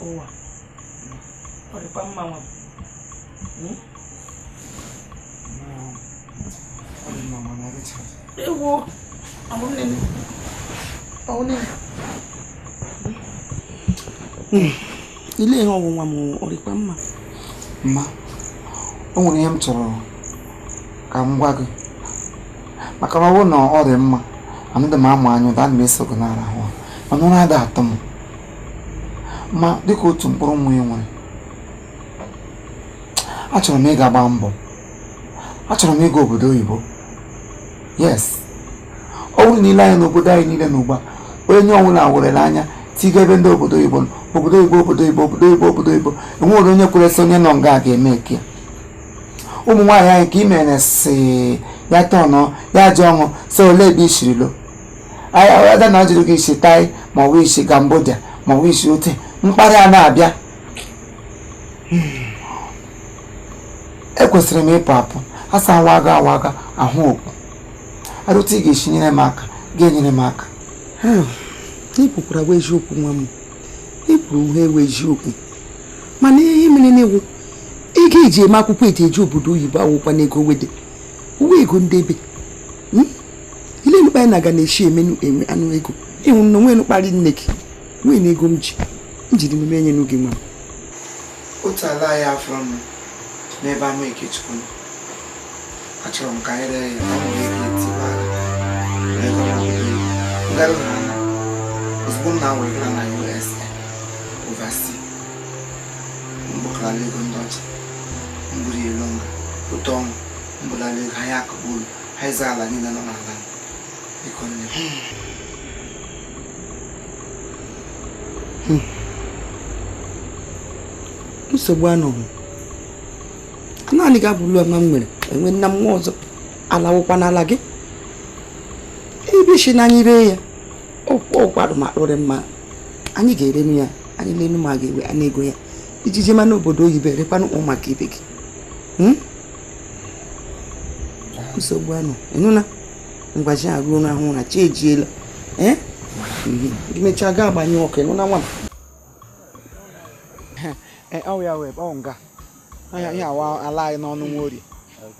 Ụwa ọ dịkwa mma nwa m. Ewo, nne. Ọ nne. Ile ihe ọwụwa m ọ dịkwa mma. Mma, o nwere ihe m chọrọ ka m gwa gị. Maka na ọ bụrụ na ọ dị mma, anaghị m amụ anya ụda, ana m eso gị n'arahụ. Mana ụra adịghị atọ m. Ma dịka otu mkpụrụ nwa e nwere, achọrọ m ịga gbaa mbọ. Achọrọ m ịga obodo oyibo. Yes. Ọ bụrụ na ile anya n'obodo anyị niile n'ugbu a, onye ọbụla werele anya tiga ebe ndị obodo oyibo nọ. Obodo oyibo, obodo oyibo, obodo oyibo, obodo oyibo. Enwere onye kwere sị onye nọ nga ga-eme eke. Ụmụ nwaanyị anyị ka i mere sị ya tọnụ ya jụọ ọṅụ sị olee ebe i siri lo. Ada na jụrụ gị isi Tai ma ọ bụ isi Cambodia ma ọ bụ isi ote mkparị a na-abịa. Ekwesịrị m ịpụ apụ asa awaga awaga ahụ okpu. Arụta ị ga-esi nyere m aka ga-enyere m aka. Ị kwukwara wa eziokwu nwa m. Ị kwuru ihe ewu eziokwu. Mana ihe mere na-ewu ego eji eme akwụkwọ eji eji obodo oyibo awụkwa n'ego wede uwe ego ndebe. Ile nukpa anyị na-aga na-eshi eme enwe anụ ego. Ịhụ na onwe nukparị nne gị nwee na ego m ji m jiri emume enye n'oge nwa m. Otu ala anyị afọrọ m n'ebe ama Ikechukwu nọ. Achọrọ m ka anyị ree ya ka m nwee ike etiba ala wee gawa obodo oyibo. M gara ha na ozugbo m na-awa ego na USA overseas, m bụkarala ego ndị ọcha, m buru elu nga otu ọnwụ m bulala ego anyị akụkpọ ụlọ ha ịza ala niile nọ n'ala m. Biko nne m. Nsogbu anọghị. Naanị gị abụrụ nwa m nwere enwe nna m nwa ọzọ alawụkwa n'ala gị. Ebe isi na anyị ree ya ọkwadụ ma akpụrị mma anyị ga-erenu ya anyị lenu ma ga-ewe ana ego ya iji jema n'obodo oyibo erekwanụ ụmụ maka ibe gị. Nsogbu anọ ịnụna ngwaji aruo n'ahụ ụra chi ejiela. Gị mechaa gaa agbanye ọkụ ịnụna nwa m. Ọ ya wee ọ nga ihe awa ala anyị n'ọnụ Nworie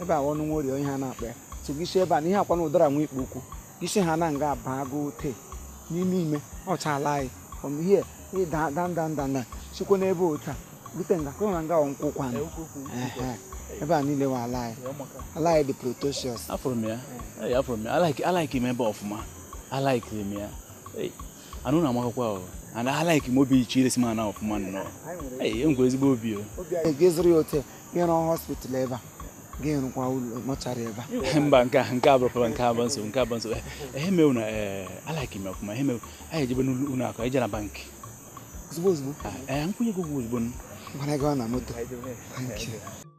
ebe a ọnụ Nworie ihe a na-akpa ya so gị si ebe a na ihe akwa na ụdara nwa ikpo ukwu gị si ha na nga baa go te n'ime ime ọcha ala anyị from here ịda dan dan dan dan sikwa n'ebe otu a rute nga ka na nga nkwụ kwanụ ebe a niile wa ala anyị ala anyị dị protosius. Afụrụ m ya. Afụrụ m ya. I like m ebe ọfụma. I like m ya. Anụ na-amakakwa o. And I like m obi iche iresi m ana ọfụma nnọọ. Enwekwa ezigbo obi o. Gị zụrụ ya ote gị rụọ hospital ebe a gị rụkwa ụlọ mọchara ebe a. Mba nke a bụrụ nke a bụ nsogbu nke a bụ nsogbu. Ihe mewu na I like m ọfụma. Ihe mewu anyị ejebe n'ụlọ akụ anyị jee na bankị. Ozugbo ozugbo. Nkwụnye gị ụgwọ ozugbo. Gwara gị ọ na moto. Thank you.